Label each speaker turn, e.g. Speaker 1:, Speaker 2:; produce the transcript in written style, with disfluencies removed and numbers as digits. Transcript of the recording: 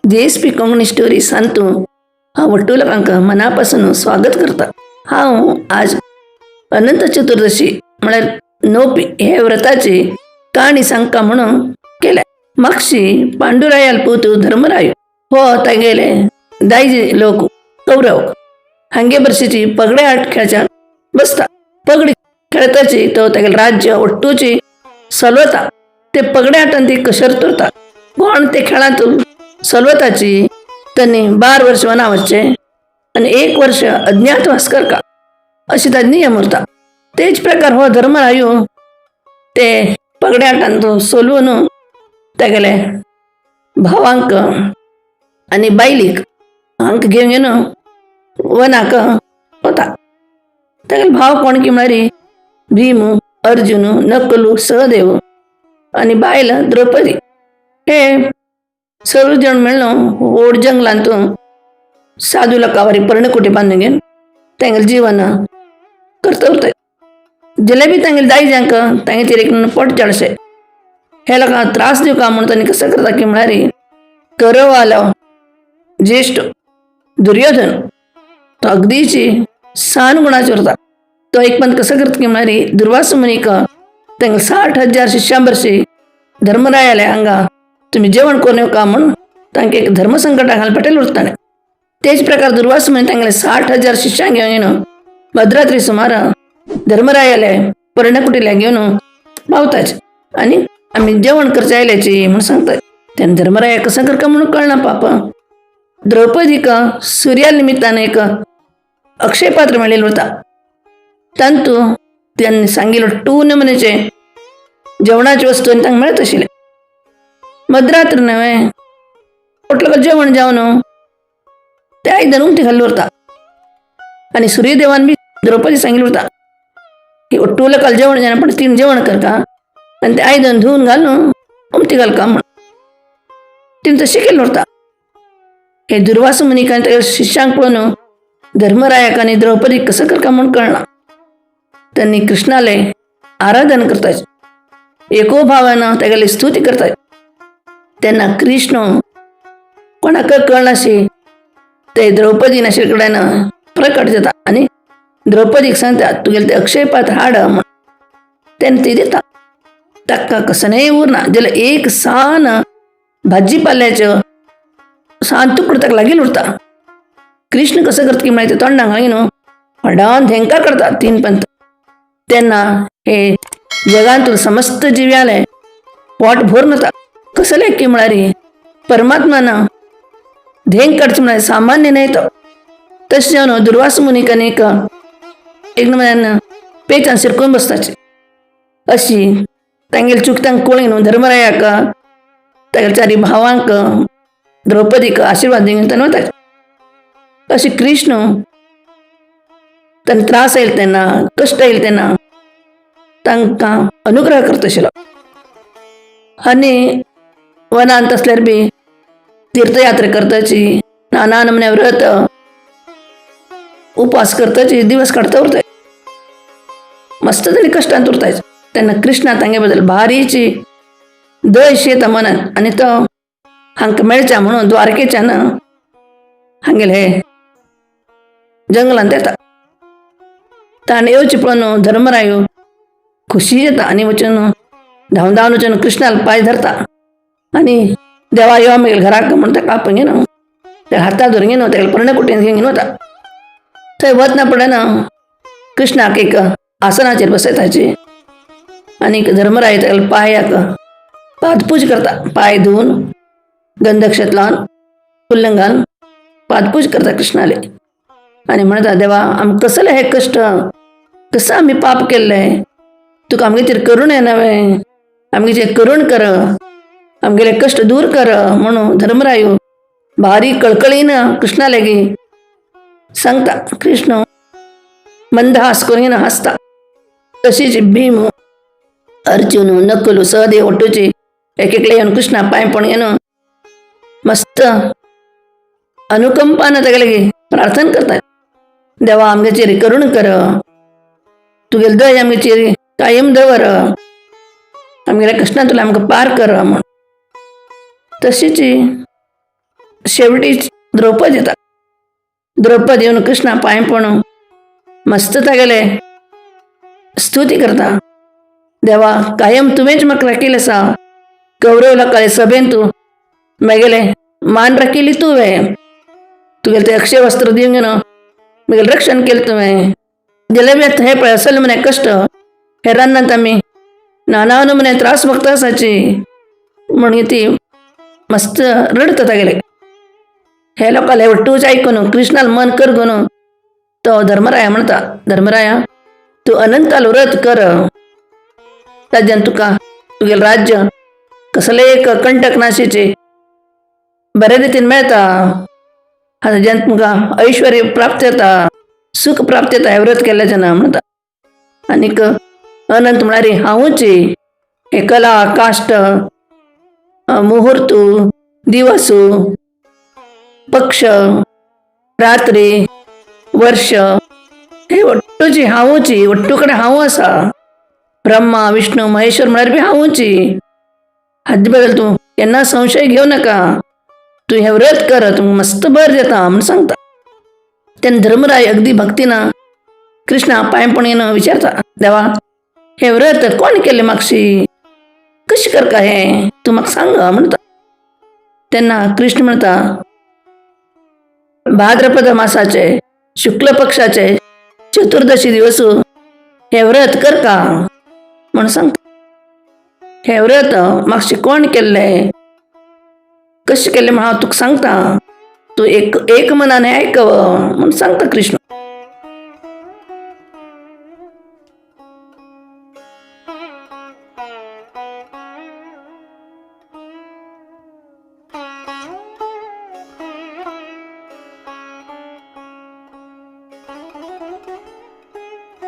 Speaker 1: JSP Konkani story सांतू हांव वट्टू लोकांक मना पासून स्वागत करता. हांव आज अनंत चतुर्दशी म्हळ्यार नोपी हे व्रताची काणी सांगका म्हणून केल्या. मागशी पांडुरायाल पूत धर्मराय हो तागेले दायजी लोक कौरव हांगे बरशीची पगडे आट खेळच्या बसता. पगडी खेळताची तो तागेले राज्य ಒಟ್ಟೂಚಿ सलवता. ते पगडे आटान ती कशर उरता. कोण ते खेळांत सलवताची त्यांनी 12 वर्ष वना वचचे आणि 1 वर्ष अज्ञातवास करका अशी ताजो नियम उरता. तेच प्रकार हो धर्मरायो ते पगड्या आटान तो सोलवून तागेले भावांक आनी बायलीक हांकां घेवन घेवन वनाक वता. तागेले भाव कोण की म्हळ्यार भीम, अर्जुन, नकुल, सहदेव आनी बायल द्रौपदी. हे सर्व जण मेळून व्हड जंगलांत साधू लोकां पर्णकुटी बांदून घेवन तांगेलें जीवन करता उरता. जलेबी तांगेले दायज्यांक तांगेचेर एक पोट चडशे हे लोकांक त्रास दिवका म्हूण तांणी कसं करता की म्हळ्यार करवालो ज्येश्ठ दुर्योधन तो अगदीची सान गुणाचो उरता. तो एक पण कसं करता की म्हळ्यार दुर्वास मुनीक तांकां 60,000 शिष्यां बरशी धर्मरायाले हांगा तुमी जेवण करून येवका म्हूण तांकां एक धर्मसंकटा घाल पेटेल उरताले. तेच प्रकार दुर्वास मुनी तांगेले 60,000 शिष्यांक घेवन येवन मध्यरात्री सुमार धर्मरायाले पर्णकुटीला घेवन पावताच आनी आमी जेवण करचे आयल्याची म्हूण सांगतात. तेन्ना धर्मराया कसं करका म्हणून कळना पाप. द्रौपदीक सुर्या निमित्तान एक अक्षय पात्र मेळिल्लें उरता. तांतू त्यांनी सांगिल्लो टू नमुनेचे जेवणाची वस्तू आनी तांकां मेळत आशिल्लें. मध्यरात्र न्हय पोटलो जेवण जावन ते आयदन उमथी घाल्लें उरता आनी सूर्यदेवान बी द्रौपदी सांगिल्लें उरता की टू लोकांक जेवण जायना पण तीन जेवण करता आनी ते आयदन धुवन घालून उमथी घालका म्हूण तिणें तशें केल्लें उरता. हे दुर्वास मुनीक आनी तागेल्या शिष्यांक पळोवन धर्मरायाक आनी द्रौपदीक कसं करका म्हूण कळना. त्यांनी कृष्णाले आराधन करतात, एकोभावान तागेली स्तुती करतात. तेन्ना कृष्ण कोणाक कळनाशी ते द्रौपदी नाशिल्ले कडेन प्रकट जाता आनी द्रौपदीक सांगता तुगेले ते अक्षयपात हाड म्हूण. तेन्ना ती दिता. ताका कसनय उरना जाल्यार एक सान भाजी पाल्याचो सान तुकडो ताका लागीं उरता. कृष्ण कसं करता की म्हळ्यार ते तोंडाक घाली न्हू व्हडान धेंकार करता तीन पंत. तेन्ना हे जगांतून समस्त जिव्याले पोट भरून वता. कसले की म्हळ्यार परमात्मान धेंक काडचें म्हळ्यार सामान्य न्हय तो. तशें जावन दुर्वास मुनीक आनी एक एक नमुन्यान पेचान शिरकून बसताचे. अशी तांगेली चूक तांकां कळ्ळी न्हू धर्मरायाक तागेल्या चारी भावांक द्रौपदीक आशिर्वाद दिवन ताणें वताचे. अशी कृष्ण तांकां त्रास आयले तेन्ना कश्ट आयले तेन्ना तांकां अनुग्रह करता आशिल्लो. आनी वनांत आसल्यार बी तीर्थयात्रा करताची, नाना नमुने व्रत उपवास करताची दिवस काडता उरताय. मस्त तरी कश्टांत उरताय. तेन्ना कृष्णा तांगे बद्दल भारीची दयशी येता मनात आनी तो हांकां मेळच्या म्हणून द्वारकेच्यान हांगेले हे जंगलांत येता. ताणें येवचें पळोवन धर्मरायो खुशी जाता आनी वचून धांवन धांवन वचून कृष्णाला पांय धरता आनी देवा यो आमगेल्या घराक म्हूण ताका आपोवन घेवन त्या हाता धरून घेवन तागेले पर्णकुटीन घेवन घेवन वता. थंय वतना पडना कृष्णाक एक आसनाचेर बसयताची आनी धर्मराय तागेल्या पांयाक पादपूज करता. पांय धुवन गंधक्षत लावन फुल्ल घालून पादपूज करता कृष्णाले आनी म्हणटा देवा आमकां कसले हे कश्ट, कसं आमी पाप केल्लें, तुका आमगेचेर करुण येना वे, आमगेचेर करुण कर, आमगेले कश्ट दूर कर म्हणून धर्मरायो भारी कळकळीन कृष्णा लागीं सांगता. कृष्ण मंदहास करून हासता. तशीच भीम, अर्जुन, नकुल, सहदेव ಒಟ್ಟುची एक एकले येवन कृष्णा पांय पडून घेवन मस्त अनुकंपान तागेले प्रार्थना करतात. देवा आमगेचेर करुण कर, तुगेली दय आमगेचेर कायम दवर, आमगेल्या कश्टांतल्यान आमकां पार कर म्हूण. तशीच शेवटी द्रौपद येता. द्रौपद येवन कृष्णा पांय पडून मस्त तागेले स्तुती करता. देवा, कायम तुवेंच म्हाका राखिल्लें आसा. कौरव लोकांले सभेन तूं मेगेले मान राखिल्ली तुवें. तुगेलें तें अक्षय वस्त्र दिवन म्हगेलें रक्षण केलें तुवें. गेले हे पळय असले म्हणे कश्ट हे रानांत आमी नाना नमुने त्रास भोगता आसाची म्हणून ती मस्त रडता तागेले. हे लोकांले वट्टूच आयकून कृष्णाल मन करगून तो धर्मराया म्हणटा, धर्मराया, तूं अनंताल व्रत कर. ताज्यान तुका तुगेलें राज्य कसलें एक कंटक नाशिचे बरे रितीन मेळता. हाज्यान तुमकां ऐश्वर्य प्राप्त जाता, सुख प्राप्त जाता हें व्रत केल्ल्याच्यान म्हणटा. आनीक अनंत म्हळ्यार हांवूच हे कला काश्ट, मुहूर्त, दिवस, पक्ष, रात्री, वर्ष हे वट्टूची हांवूची, वट्टू कडेन हांव आसा. ब्रह्मा, विष्णू, महेश्वर म्हळ्यार बी हांवूची. हाजे बद्दल तूं केन्ना संशय घेवं नाका. तूं हें व्रत कर, तुमकां मस्त बरें जाता म्हूण सांगता. तेन्ना धर्मराय अगदी भक्तीन कृष्णा पांय पडून विचारता, देवा, हें व्रत कोण केलें मागशी, कशें करका हें तूं म्हाका सांग म्हणटा. तेन्ना कृष्ण म्हणटा, भाद्रपद मासाचे शुक्ल पक्षाचे चतुर्दशी दिवस हें व्रत करका म्हूण सांगता. हें व्रत मागशें कोण केल्लें, कशें केल्लें म्हण हांव तुका सांगता. तूं एक एक मनान आयक म्हूण सांगता कृष्ण.